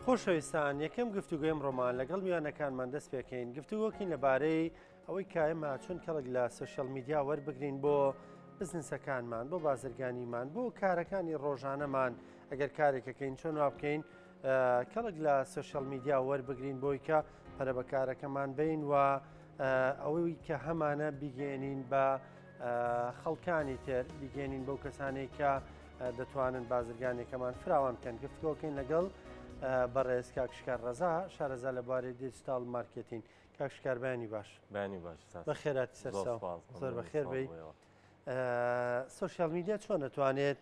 خۆشەویستان یەکەم گفتوگۆی ئەمڕۆمان لەگەڵ میوانەکانمان دەست پێکەین گفتوگۆکین لەبارەی ئەوەی کە ئێمە چۆن کەڵک لە سۆشیال میدیا وەربگرین بۆ بزنسەکانمان بۆ بازرگانیمان بۆ کارەکانی ڕۆژانەمان ئەگەر کارێکەکەین چۆن وا بکەین کەڵک لە سۆشیال میدیا وەربگرین بۆی کە پەرە بە کارەکەمان بین و ئەوەی کە هەمانە بیگەێنین بە خەڵکانی تر بیگەێنین بەو کەسانێک کە دەتوانن بازرگانیەکەمان فراوان بکەن گفتگۆکەین لەگەڵ بەڕێز کاک شکار ڕەزا شارەزا لە بواری digital marketing. کاک شکار بەیانی باش. بەیانی باش بەخێراتی سەرچاو زۆر بەخێر بی. سۆشیال میدیا چۆن دەتوانێت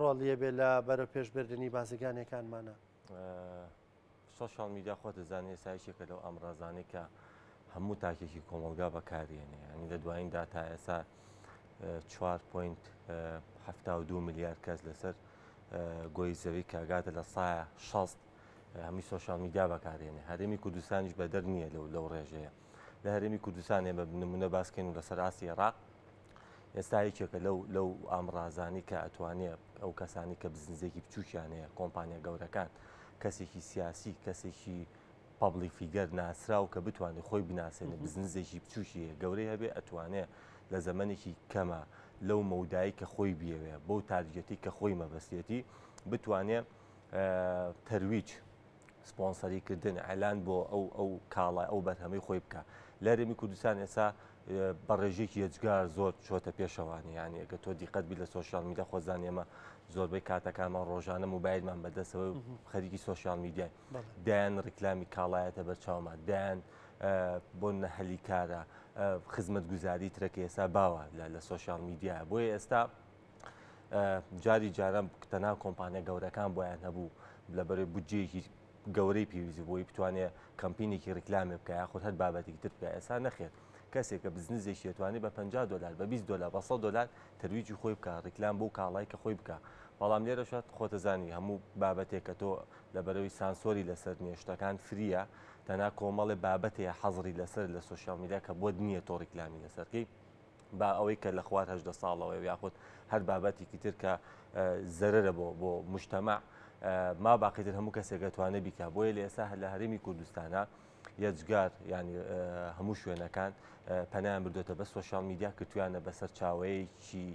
ڕۆڵیە بێ لە بەرەو پێشبردننی بازرگانەکانمانە؟ سۆشیال میدیا خۆت دەزانێت ئێستا یەکێکە لەو ئامرازانەی کە هەموو تاکێکی کۆمەڵگا بەکارێنێ ینی لە دوایین داتا ئێستا 4.72 ملیار کەس لەسەر گۆی زەوی کاگاتە لە سایە 60 هەمووی سۆشیال میدیا بەکارێنێ هەرێمی کوردستانیش بەدەر نییە لەو لەو ڕێژەیە لە هەرێمی کوردستان ئێمە نمونە باسکەین و لەسەر ئاستی عێراق ئێستا یەکێکە لەو لەو ئامرازانی کە ئەتوانێ ئەو کەسانی کە بزنزێکی بچووکیان هەیە کۆمپانیا گەورەکان کەسێکی سیاسی کەسێکی public figure ناسراو کە بتوانێت خۆی بناسێنێ بزنزێکی بچووکی هەیە گەورەی هەبێ ئەتوانێ لە زەمەنێکی کەمە لەو مەودایی کە خۆی بیەوێ بەو target ی کە خۆی مەبەستێتی بتوانێ تەرویج سپۆنسەری کردن ئەلان بۆ ئەو ئەو کاڵای ئەو بەرهەمەی خۆی بکە لە هەرێمی کوردستان ئێستا بە ڕێژێکی یەجگار زۆر چۆتە پێشەوانی یعنی ئەگە تۆ دیقەت بی لە سۆشیال میدیا خۆزان ئێمە زۆربەی کاتەکانمان ڕۆژانە موبایلمان بەدەستەوە خەریکی سۆشیال میدیای دایان ڕیکلامی کاڵایەتە بەرچاومان دایان بۆ نەهلی کارە خزمەت گوزاری ترەکە ئێستا باوە لە سۆشیال میدیا بۆیە ئێستا جاری جاران تەنها کۆمپانیا گەورەکان بۆیان هەبوو لەبەرەی بودجەیەکی گەورەی پێویست بۆی بتوانێت کەمپینێکی ڕیکلامێ بکە یاخود هەر بابەتێکی تر بکە. ئێستا نەخێر کەسێک کە بزنزێکی ئەتوانێت بە 50 دلار بە 20 دلار بە 100 دلار تەرویجی خۆی بکە ڕیکلام بۆ کاڵای کە خۆی بکە. بەڵام لێرەشە خۆتەزانی هەموو بابەتێک کە تۆ لە بەرەوەی سانسۆری لەسەر نییە شتەکان free یە تەنها کۆمەڵێ بابەتەیە حەزری لەسەر لە سۆشیال میدیا کە بۆت نییە تۆ ڕیکلامی لەسەرکەی با ئەوەی کە لە خوار 18 ساڵەوە یاخود هەر بابەتێکی تر کە زەرەرە بۆ بۆ مجتەمع ما باقی تر هەموو کەسێک دەتوانێت بیکا. بۆیە لە ئێستا لە هەرێمی کوردستانە یەجگار ینی هەموو شوێنەکان پەنایان بردوێتە بە سۆشیال میدیا کردویانە بە سەرچاوەیەکی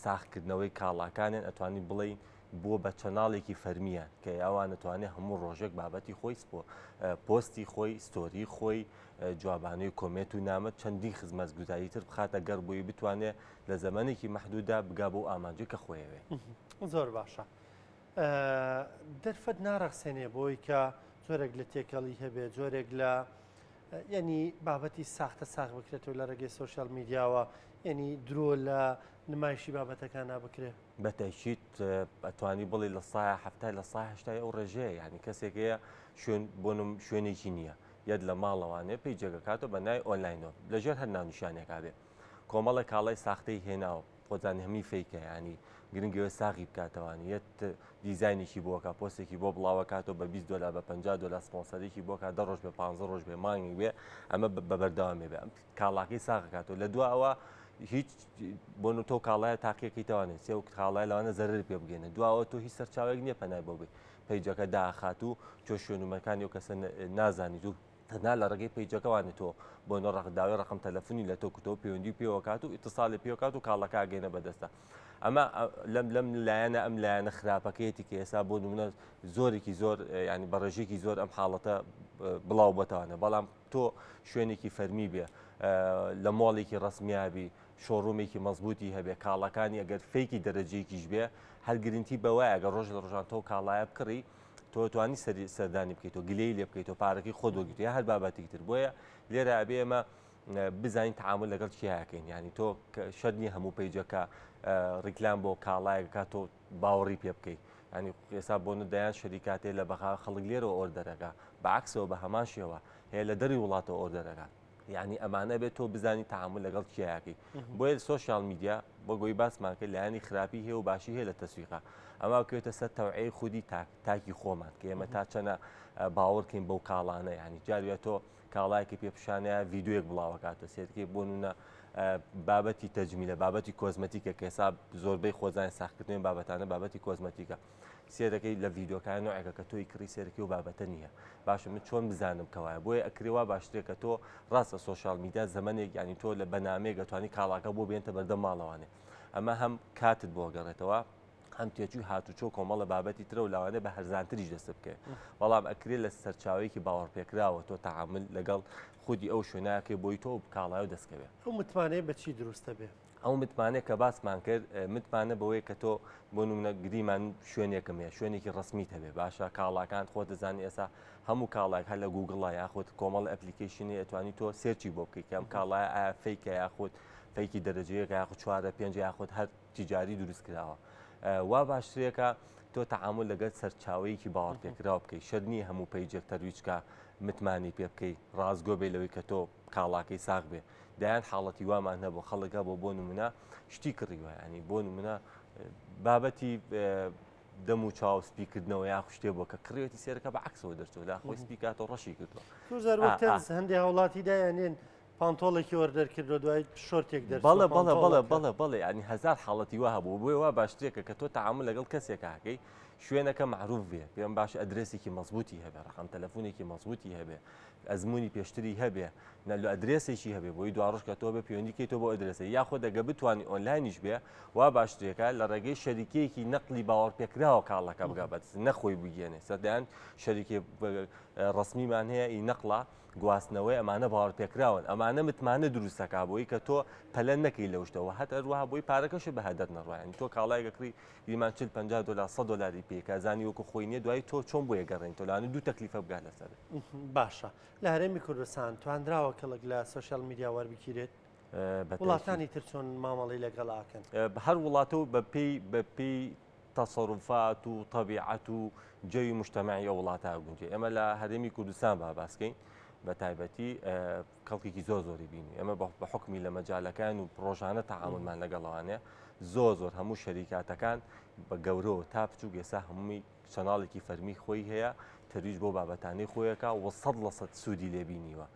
ساخکردنەوەی کاڵاکانیان ئەتوانی بڵێین بووە بە channel ێکی فەرمیان کە ئەوان ئەتوانێت هەموو ڕۆژێک بابەتی خۆی پۆستی خۆی story خۆی جوابانەی comment و نامە چەندین خزمەتگوزاری تر بخاتە گەڕ بۆی بتوانێت لە زەمەنێکی مەحدودا بگا بۆ ئامانجی کە خۆیەوێ. زۆر باشە. دەرفەت ناڕەخسێنێ بۆی کە جۆرێک لە تێکەڵی هەبێ جۆرێک لە یعنی بابەتی ساختە ساغ بکرێتەوە لە ڕێگەی سۆشیال میدیاوە یعنی درۆ لە نمایشی بابەتەکانە بکرێ. بە تەئکید ئەتوانی بڵێ لە سایە هەفتای لە سای هەشتای ئەو ڕێژەیە یعنی کەسێک هەیە شوێن بۆنم شوێنێکی نییە یەت لە ماڵەوانێ پێی جێگەکاتەوە بە ناوی ئۆنلاینەوە لەژێر هەر ناونیشانێکا بێ کۆمەڵێک کاڵای ساختەی هێناوە خۆزانی هەمی fake ە ینی گرنگەوە ساغی بکاتەوانی یەت دیزاینێکی بۆکە پۆستێکی بۆ بڵاوەکاتەوە بە 20 دلار بە 50 دلار سپۆنسەرێکی بۆکە دە ڕۆژ بێ 15 ڕۆژ بێ مانگی بێ ئەمە بە بەردەوامێ بێ ئەم کاڵاکەی ساغکاتەوە لە دوا ئەوە هیچ بۆن تۆ کاڵایە تاقیەکەی توانێت سێ و کاڵای لەوانە زەرەر پێ بگەێنە دواوە تۆ هیچ سەرچاوێک نییە پەنای بۆ بێ page ەکە داخات و تۆ شوێن و مەکانی ئەو کەسە نازانیت و تەنها لە ڕێگەی page ەکەوانی تۆ بۆ نۆ ڕق داوای ڕقم تەلەفۆنی لە تۆ کتەوە پەیوەندی پێوەکات و ئیتیساڵی پێوەکات و کاڵەکە ئەگەینە بەدەستە. ئەمە لەم لەم لایەنە ئەم لایەنە خراپەکەیەتی کە ئێستا بۆ نمونە زۆرێکی زۆر ینی بە ڕێژێکی زۆر ئەم حاڵەتە بڵاو بۆتەوانە. بەڵام تۆ شوێنێکی فەرمی بێ لە مۆڵێکی ڕسمیابی showroom ێکی مەزبوطی هەبێ کاڵاکانی ئەگەر fake ی دەرەجەیەکیش بێ هەر گرنتی بەوایە ئەگەر ڕۆژ لە ڕۆژان تۆ کاڵایە بکڕی تۆ توانی سەری سەردانی بکەیت و گلەی لێ بکەیت و پارەکەی خۆت وەرگیت یا هەر بابەتێکی تر. بۆیە لێرە ئەبێ ئێمە بزانین تعامل لەگەڵ کیاکەین ینی تۆ شەرت نییە هەموو page ەکە ڕیکلام بۆ کاڵایەکە تۆ باوەڕی پێ بکەیت. ینی ئێستا بۆ دەیان شەریکاتێ لە بەغا خەڵک لێرەوە order ەکە بەعکسەوە بە هەمان شێوە هەیە لە دەری وڵاتەوە order ەکە. یعنی ئەمانە بێت تۆ بزانی تعامل لەگەڵ کیاکەی. بۆیە سۆشیال میدیا بۆ گۆی باسمان کرد لایەنی خراپی هەیە و باشی هەیە لە تەسویقا ئەما بکەوێتە سەر تەوعەی خودی تاک تاکی خۆمان کە ئێمە تا چەنە باوەڕکەین بەو کاڵانە یعنی جاروە تۆ کاڵایەکی پێ پیشانەیە ڤیدیۆیەک بڵاوەکاتە سێرکەی بۆ نونە بابەتی تەجمیلە بابەتی کۆزمەتیکە کە ئێستا زۆربەی خۆزان ساخکردنی بابەتانە بابەتی کۆزمەتیکە سێرەکەی لە ڤیدیۆکان نوعێکە کە تۆی کڕی سێرەکەی و بابەتە نییە باشە من چۆن بزانم کەوایە بۆیە ئەکرێ وا باشترێ کە تۆ ڕاستە سۆشیال میدیا زەمەنێک یانی تۆ لە بەنامەیەک ئەتوانی کاڵاکە بۆ بێنتە بەردەم ماڵەوانێ ئەمە هەم کاتت بۆ گەڕێتەوە هەم تێچووی هاتوچۆ کۆمەڵە بابەتی ترە و لاوانەیە بە هەرزانتریش دەست بکەوێت بەڵام ئەکرێ لە سەرچاوەیەکی باوەڕپێکراوە تۆ تەعامل لەگەڵ خودی ئەو شوێناکەی بۆی تۆ کاڵایە دەستکەوێت. ئەو متمانەیە بە چی دروستە بێ؟ ئەو متمانەیە کە باسمان کرد متمانە بەوەیە کە تۆ بۆ نمونە گریمان شوێنێکم هەیە شوێنێکی ڕسمیت هەبێ باشە کاڵاکان خۆ دەزانی ئێسا هەموو کاڵایەک هەر لە گوگڵە یاخود کۆمەڵ application ی ئەتوانی تۆ search ی بۆ بکەیت کە ئەم کاڵایە ئایا fake ە یاخود fake ی دەرەجەیەکە یاخود چوارە پێنج یاخود هەر تیجاری دروست کراوە وا باشترێکە تۆ تەعامل لەگەڵ سەرچاوەیەکی باوەڕپێکراو بکەیت شەرت نییە هەموو page ێک تەرویجکە متمانی پێ بکەیت ڕاستگۆ بێ لەوەی کە تۆ کاڵاکەی ساغ بێ دەیان حاڵەتی وامان هەبوو خەڵک هەبوو بۆ نمونە شتی کڕیوە ینی بۆ نمونە بابەتی دەم و چاو سپیکردنەوە یاخ شتێ بووە کە کڕێتی سێرەکە بە عکسەوە دەرچوە لا خۆی سپیکاتەوە ڕەشی کردووە هەندێ هاوڵاتی دایانێن پانتۆڵێکی order کردو دوای شۆرتێک دەر بەڵێ بەڵێ بەڵێ بەڵێ بەڵێ ینی هەزار حاڵەتی وا هەبوو بۆیە وا باشترێکە کە تۆ تەعامل لەگەڵ کەسێکاکەی شوێنەکە معروف بێ پێم باش ئەدرسێکی مەزبوطی هەبێ ڕقم تەلەفۆنێکی مەزبوطی هەبێ ئەزموونی پێشتری هەبێ نە لە ئەدرێسێکی هەبێ بۆی دواڕۆژ کە تۆ بێ پەیوەندی کەی تۆ بۆ ئەدرێسە یاخود ئەگە بتوانی ئۆنلاینیش بێ وا باشترێکە لە ڕێگەی شەریکەیەکی نەقلی باوەڕپێکراوە کاڵەکە بگا بەدەست نەخۆی بگەێنێ سەدەیان شەریکێ ڕسمیمان هەیە ئی نەقڵە گواستنەوەی ئەمانە باوەڕپێکراون ئەمانە متمانە دروستەکە بۆی کە تۆ پەلە نەکەی لەو شتەوە هەت هەروەها بۆی پارەکەش بە هەدەر نەڕوایانی تۆ کاڵایەکە کڕی گریمان 40 50 دلار 100 دلاری پێکە زانی وەکو خۆی نییە دوای تۆ چۆن بۆیە گەڕێن تۆ لەوانەیە دوو تەکلیفە بگات لەسەر باشە لە هەرێمی کوردستان توانراوە کەڵک لە سۆشیال میدیا وەربگیرێت؟ وڵاتانی تر چۆن مامەڵی لەگەڵ ئاکەن؟ هەر وڵاتە و بەپێی بەپێی تەسەروفات و تەبیعەت و جەوی مجتەمەعی ئەو وڵاتە گونجێ ئێمە لە هەرێمی کوردستان با باسکەین بە تایبەتی کەڵکێکی زۆر زۆری بینی ئێمە بە حکمی لە مەجالەکان و پرۆژانە تەعاملمان لەگەڵوانێ زۆر زۆر هەموو شەریکاتەکان بە گەورەوە تا بچوک ئێستا هەمووی channel ێکی فەرمی خۆی هەیە تەرویج بۆ بابەتانەی خۆیەکە و 100% سوودی لێبینیوە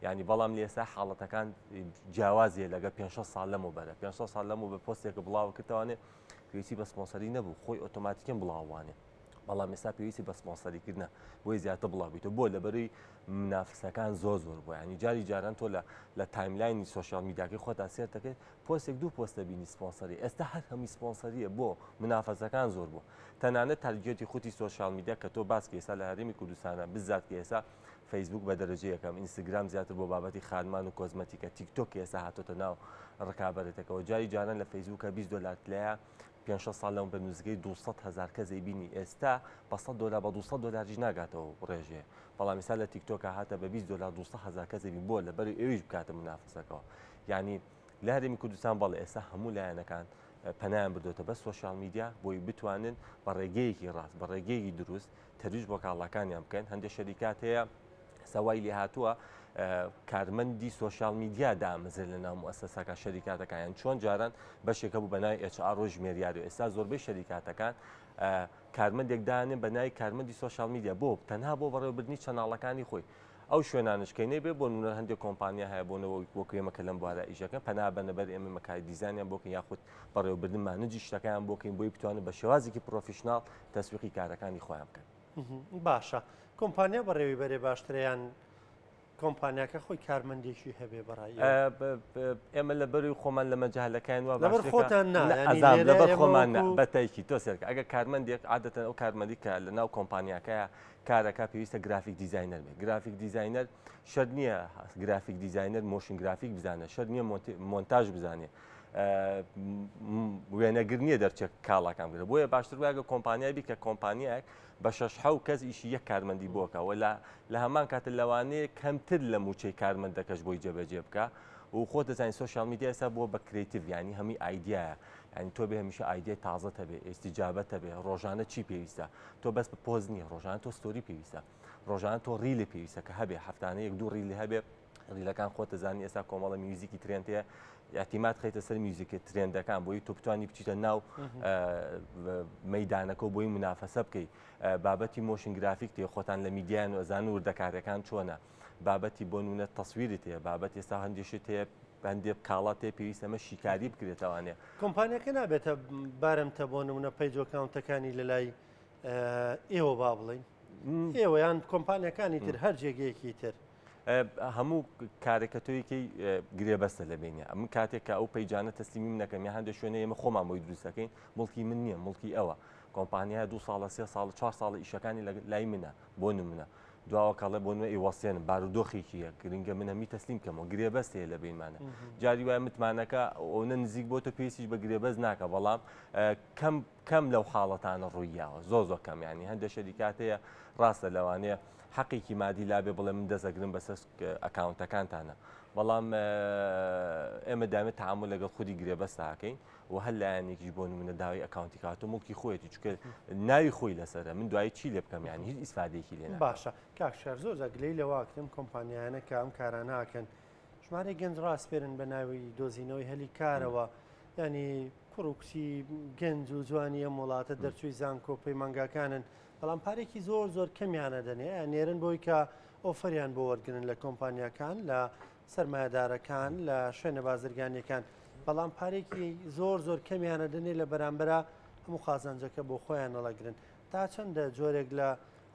یعنی بەڵام لێسا حاڵەتەکان جیاوازیە لەگە 5 ساڵ لەمە بەرە 5 ساڵ لەمە بە پۆستێکە بڵاو کردوانێ پێویستی بە سپۆنسەری نەبوو خۆی ئۆتۆماتیکەن بڵاوانێ بەڵام ئێستا پێویستی بە سپۆنسەریکردە بۆی زیاتر بڵاوبیتەوە بۆ لەبەروی منافسەکان زۆر زۆر بۆ ینی جاری جاران تۆ لە لە timeline ی سۆشیال میدیاکەی خۆتا سێر دەکەیت پۆستێک دوو پۆستە بینی سپۆنسەری ئێستا هەر هەمووی سپۆنسەریە بۆ منافەسەکان زۆر بوو تەنانەت target ی خودی سۆشیال میدیا کە تۆ باس کە ئێستا لە هەرێمی کوردستانە بزات کە ئێستا فەیسبوک بە دەرەجە یەکەم ئینستاگرام زیاتر بۆ بابەتی خانمان و کۆزمەتیکە تیک تۆک کە ئێستا هاتۆتە ناو ڕکابەرێتەکەەوە جاری جاران لە فەیسبوکە 20 دلار تلەیە پێ ساڵ لەم بە نزیکەی 200 هزار کەس بینی ئێستا بە 100 دلار بە 200 دلاریش ناگاتەوە ڕێژەیە بەڵام ئێستا لە تیک تۆکە هاتە بە 20 دلار 200 هزار کەس بین بۆ لەبەر ئەویش بکاتە منافسەکەەوە یعنی لە هەرێمی کوردستان بەڵێ ئێستا هەموو لایەنەکان پەنایان بردوێتە بەس سۆشیال میدیا بۆی بتوانن بە ڕێگەیەکی ڕاست بە ڕێگەیەکی دروست تەرویج بۆ کاڵاکانیان بکەن هەندێک شەریکات هەیە سەوای لێ هاتووە کارمەندی سۆشیال میدیا دامەزرێن لە ناو موسسەکە شەریکاتەکانیان چۆن جاران بەشێکە بوو بە ناوی HR و ژمێریاری و ئێستا زۆربەی شەریکاتەکان کارمەندێک دانێن بە ناوی کارمەندی سۆشیال میدیا بۆ تەنها بۆ بەڕێوەبردنی channel ەکانی خۆی ئەو شوێنانش کەی نەبێ بۆ نمونە هەندێک کۆمپانیا هەیە بۆ نەوە وەکو ئێمە کە لەم بوارە ئیشەکەن پەنا بەنە بەر ئێمە مەکای دیزانیان بۆکەین یاخود بەڕێوەبردن manage ی شتەکەیان بۆکەین بۆی بتوانن بە شێوازێکی professional تەسویقی کارەکانی خۆیان بکەن. باشە کۆمپانیا بەڕێوی بەرێ باشترە یان کۆمپانیاکە خۆی کارمەندێکی هەبێ بەڕای ئێمە لە بەروی خۆمان لە مەجالەکان وا لەبەر خۆتان نا لەبەر خۆمان بەتایکی تۆ سێرکە ئەگەر کارمەندێک عادەتەن ئەو کارمەندی کە لە ناو کۆمپانیاکەیە کارەکە پێویستە graphic designer بێت graphic designer شەرت نییە graphic designer motion graphic بزانێت شەرت نییە مۆنتاژ بزانێت وێنەگر نییە دەرچێت کاڵاکان بگرە بۆیە باشتر وایە کۆمپانیای بی کە کۆمپانیایەک بە شەش حەو کەس ئیشی یەک کارمەندی بۆکەوە لە لە هەمان کاتە لەوانەیە کەمتر لە موچەی کارمەندەکەش بۆی جێبەجێ بکە و خۆت دەزانانی سۆشیال میدیا ئێستا بووە بە creative ینی هەمی ئایدیایە یعنی تۆ بێ هەمیشە ئایدیای تازە هەبێ ئێستیجابەت هەبێ ڕۆژانە چی پێویستە تۆ بەس بە پۆست نییە ڕۆژانە تۆ story پێویستە ڕۆژانە تۆ reel ی پێویستە کە هەبێ هەفتانە یەک دوو reel ی هەبێ reel ەکان خۆت دەزانی ئێستا کۆمەڵە میوزیکی trend هەیە. اعتیماد خەیتە سەر میوزیکە ترێندەکان بۆی تۆ بتانی بچیتە ناو مەدانەکە بۆی منافەسە بکەیت. بابەتی motion graphic تێ خۆتان لە میدیان و ئەزان وردەکارەکان چۆنە، بابەتی بۆ نمونە تەسویرت هەیە، بابەت ئێستا هەندێک شت هەیە، هەندێک کاڵا تێ پێویستە ئەمە شیکاری بکرێتەوانێ. کۆمپانیاکە نابێتە بارمتە بۆ نمونە page و account ەکانی لە لای ئێوە با بڵین ئێوە یان کۆمپانیەکانی تر هەر جێگەیەکی تر. هەموو کارێکە تۆیەکەی گرێبەستە لە بینە ئەمن کاتێک کە ئەو page انە تەسلیمی نەکەم یا هەندێک شوێنە ئێمە خۆمان بۆی دروستەکەین مڵکی من نییە مڵکی ئەوە کۆمپانیا دو ساڵە سێ ساڵ چوار ساڵ ئیشەکانی لە لای منە بۆ نمونە دواوە کەڵێ بۆ نوێ ئیوەستێنم بارودۆخێکیە گرنگە من هەمی تەسلیم کەمەوە گرێبەست هەیە لە بینمانە جاری وایە متمانەکە ئەوە نزیک بۆ تۆ پێویستیش بە گرێبەست ناکە بەڵام کەم کەم لەو حاڵەتانە ڕوویاوە زۆر زۆر کەم ینی هەندێک شەریکات هەیە ڕاستە لەوانەیە حەقێکی مادی لابێ بڵێ من دەستەگرم بەسەر account ەکانتانە بەڵام ئێمە دامێت تعامل لەگەڵ خودی گرێبەستاکەین و هەر لایەنێکیش بۆ نمونە داوای account ی کات و مڵکی خۆیەتی چونکە ناوی خۆی لەسەرە من دوایی چی لێ بکەم یانی هیچ ئیسفادەیەکی لێ ناکەم. باشە کاک شار زۆر جار گلەیی لەوە ئەکرێم کۆمپانیایانە کە ئەم کارانە ئەکەن ژمارەی گەنج ڕاسپێرن بە ناوی دۆزینەوەی هەلی کارەوە ینی کوڕ و کچی گەنج و جوانی ئەم وڵاتە دەرچووی زانکۆ پەیمانگاکانن بەڵام پارێکی زۆر زۆر کەمیانە دەنێ نێرن بۆی کە offer یان بۆ وەرگن لە کۆمپانیاکان لە سەرمایەدارەکان لە شوێنە بازرگانیەکان بەڵام پارێکی زۆر زۆر کەمیانە دەنێ لە بەرامبەرا هەموو قازانجەکە بۆ خۆیان هەڵەگرن تا چەندە جۆرێک لە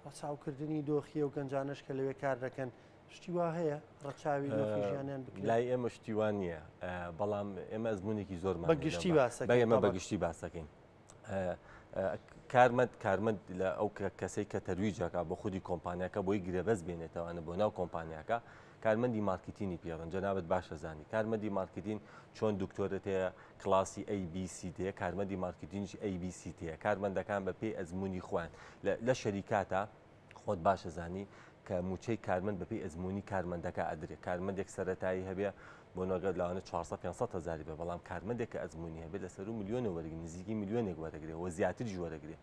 ڕەچاوکردنی دۆخی و گەنجانش کە لەوێ کار دەکەن شتی وا هەیە ڕەچاوی دۆخی ژیانیان بکرێت؟ لای ئێمە شتی وا نییە بەڵام ئێمە ئەزمونێکی زۆرمان بە گشتی باسەکەین ئێمە بە گشتی باسەکەین کارمەند کارمەند لە ئەو کەسەی کە تەرویجەکە بۆ خودی کۆمپانیاکە بۆی گرێبەست بێنێتەوانە بۆ ناو کۆمپانیاکە کارمەندی مارکتینی پێڵن جەنابەت باشە زانی کارمەندی مارکتین چۆن دکتۆرت هەیە کلاسی ABC تەیە کارمەندی مارکتینیش ABC تەیە کارمەندەکان بە پێی ئەزمموی خۆیان لە شەریکاتە خۆت باشە زانی کە موچەی کارمەند بەپێی ئەزمموی کارمەندەکە ئەدرێ کارمەندێک سەتایی هەبێ بۆ نۆگەر لەوانە 400 500 هزاری بێ بەڵام کارمەندێک کە ئەزمموی هەبێت لە سەرو ملیۆنە وەرگری نزیکی ملیۆنێک وەرەگرێ و زیاتریش وەرەگرێ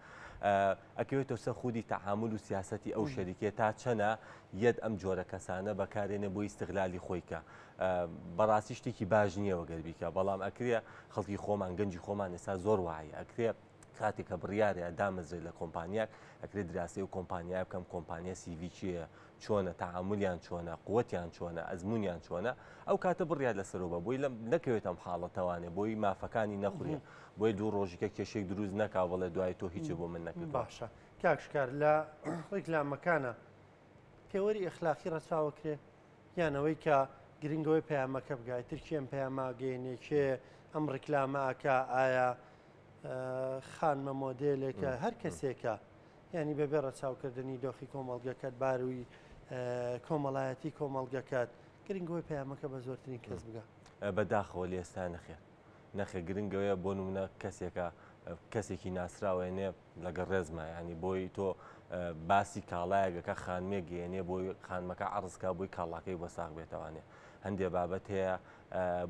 ئەکەوێتەوە سەر خودی تەعامول و سیاسەتی ئەو شەریکەیە تا چەنە یەت ئەم جۆرە کەسانە بەکارێنێ بۆ ئیستغلالی خۆی کە بەڕاستی شتێکی باش نییە وەگەر بیکە بەڵام ئەکرێ خەڵکی خۆمان گەنجی خۆمان ئێستا زۆر وایە ئەکرێ کاتێک کە بڕیارە دامەزرێت لە کۆمپانیاک ئەکرێت دراسی و کۆمپانیا بکەم کۆمپانیا CV چییە چۆنە تەعامولیان چۆنە قوتیان چۆنە ئەزمونیان چۆنە ئەو کاتە بڕیار لەسەرەوە بە بۆی لەم نەکەوێت ئەم حاڵەتەوانێ بۆی مافەکانی نەخورێ بۆی دوو ڕۆژیکە کێشێک دروست نەکا بڵێ دوای تۆ هیچ بۆ من نەکرد. باشە کاک شکار لە ڕیکلامەکانە پێوەری ئەخلاقی ڕەچاوەکرێ یان ئەوەی کە گرنگەوەی پەیامەکە بگای تر کێ ئەم پەیامە گەیەنێ کێ ئەم ڕیکلامە ئەکا ئایا خانمە مۆدێلێکە هەر کەسێکە یانی بەبێ ڕەچاوکردنی دۆخی کۆمەڵگەکەت باروی کۆمەڵایەتی کۆمەڵگەکەت گرنگەوەی پەیامەکە بە زۆرترین کەس بگا. بەداخەوە لە ئێستا نەخێر نەخێر گرنگەوەیە بۆ نمونە کەسێکە کەسێکی ناسراوێنێ لەگەڵ ڕێزما ینی بۆی تۆ باسی کاڵایەکەکە خانمێک گەێنێ بۆی خانمەکە عرضکە بۆی کاڵاکەی بۆ ساغ بێتوانێ هەندێ بابەت هەیە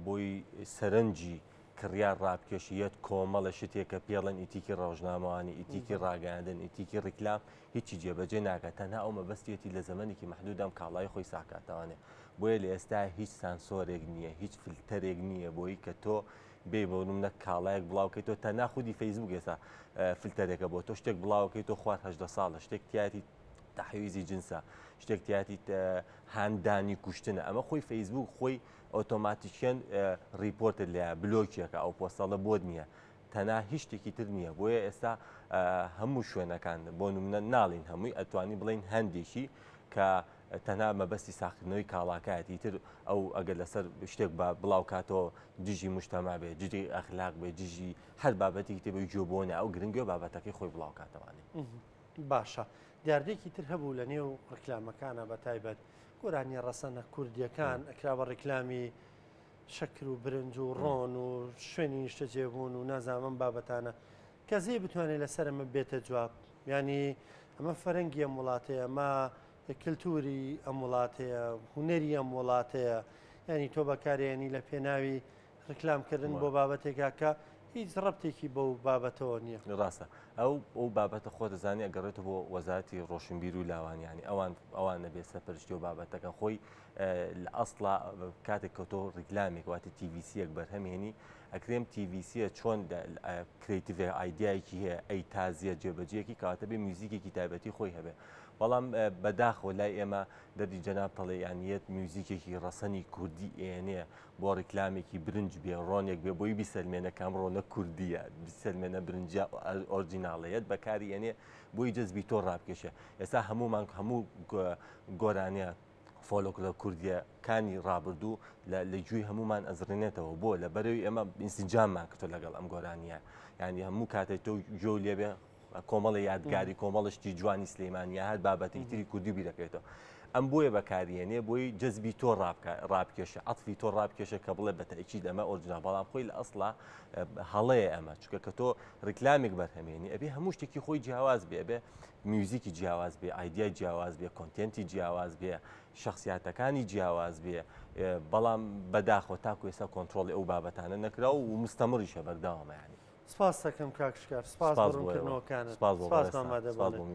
بۆی سەرنجی کڕیار ڕابکێشی یەت کۆمەڵە شتێک کە پێڵێن ئیتیکی ڕۆژنامەوانی، ئیتیکی ڕاگەیاندن، ئیتیکی ڕیکلام هیچی جێبەجێ ناکات تەنها ئەو مەبەستیەتی لە زەمەنێکی مەحدودا ئەم کاڵای خۆی ساکاتەوانێ بۆیە لە ئێستا هیچ سانسۆرێک نییە هیچ فلتەرێک نییە بۆی کە تۆ بێ بۆ نمونە کاڵایەک بڵاوکەیتەوە تەنها خودی فەیسبوک ئێستا فلتەرێکە بۆ تۆ شتێک بڵاوکەیتەوە خوار 18 ساڵە شتێک تیاتی تەحویزی جنسە شتێک تیاتی هاندانی کوشتنە ئەمە خۆی فەیسبوک خۆی ئۆتۆماتیکیەن report ت لێیە بلۆکێکە ئەو پۆستەڵە بۆت نییە تەنها هیچ شتێکی تر نییە بۆیە ئێستا هەموو شوێنەکان بۆ نمونە ناڵین هەمووی ئەتوانی بڵین هەندێکی کە تەنها مەبەستی ساخکردنەوەی کاڵاکایەتی تر ئەو ئەگەر لەسەر شتێک بە بڵاو کاتەوە دژی مجتەما بێ دژی ئەخلاق بێ دژی هەر بابەتێکی تر بێ گوێ بۆ نە ئەو گرنگە بابەتەکەی خۆی بڵاو کاتەوانێ. باشە دیاردەیەکی تر هەبوو لە نێو ڕیکلامەکانە بە تایبەت گۆرانیە ڕەسەنە کوردیەکان ئەکرا بە ڕیکلامی شەکر و برنج و ڕۆن و شوێنی نیشتەجێبوون و نازانم ئەم بابەتانە کەسێ بتوانێت لەسەر ئەمە بێتە جواب ینی ئەمە فەرەنگی ئەم وڵاتەیە ئەمە کللتوری ئەم وڵاتەیە هوەری ئەم وڵاتەیە ینی تۆ بەکارێنی لە پێناوی ڕیکلامکردن بۆ بابەتێکا کە هیچ ڕەبتێکی بەو بابەتەوە نییە. ڕاستە. ئەو ئەو بابەتە خۆ دەزانی ئەگەڕێتەوە بۆ وەزارەتی ڕۆشنبیر و لاوان یانی ئەوان ئەوان نەبێ سەرپەرشتی و بابەتەکە خۆی لە ئەسڵا کاتێک کە تۆ ڕیکلامێک واتە TVC یەک بەرهەمێنی ئەکرێم TVC یە چۆن creative idea یەکی هەیە ئەی تازیە جێبەجێکی کەواتە بێ میوزیکێکی تایبەتی خۆی هەبێ بەڵام بەداخەوە لای ئێمە دەردی جەناب تەڵێ یانیەت میوزیکێکی ڕەسەنی کوردی ئێنێ بۆ ڕیکلامێکی برنج بێ ڕۆنێک بێ بۆی بیسەلمێنە کام ڕۆنە کوردیە بیسەلمێنە برنجە ئۆرجیناڵەیەت بەکاری ئێنێ بۆی جەزبی تۆ ڕابکێشێ ئێستا هەموومان هەموو گۆرانیە فۆلۆکلۆر کوردیەکانی ڕابردوو لە گوێی هەمومان ئەزڕێنێتەوە بۆ لە بەرەوی ئێمە ئینسجاممان کردو لەگەڵ ئەم گۆرانیە یعنی هەموو کاتێک تۆ گوێ لێبێ کۆمەڵی یادگاری کۆمەڵە شتی جوانی سلەیمانی یا هەر بابەتێکی تری کوردی بیرەکەوێتەوە ئەم بۆیە بەکاریێنێ بۆی جەزبی تۆ ڕابکێشە عەتفی تۆ ڕابکێشە کە بڵێ بەتەئکید ئەمە ئۆرجیناڵ بەڵام خۆی لە ئەسڵا هەڵەیە ئەمە چونکە کە تۆ ڕیکلامێک بەرهەمێنی ئەبێ هەموو شتێکی خۆی جیاواز بێ ئەبێ میوزیکی جیاواز بێ ئایدیای جیاواز بێ content ی جیاواز بێ شخصیاتەکانی جیاواز بێ بەڵام بەداخەوە تاکو ئێستا کۆنترۆڵی ئەو بابەتانە نەکرا و مستەمڕیشە بەردەوامە ینی سپاس دەکەم کاک شکار سپاس بۆ ڕوونکردنەوەکانت سپاس بۆ ئامادەبوونت.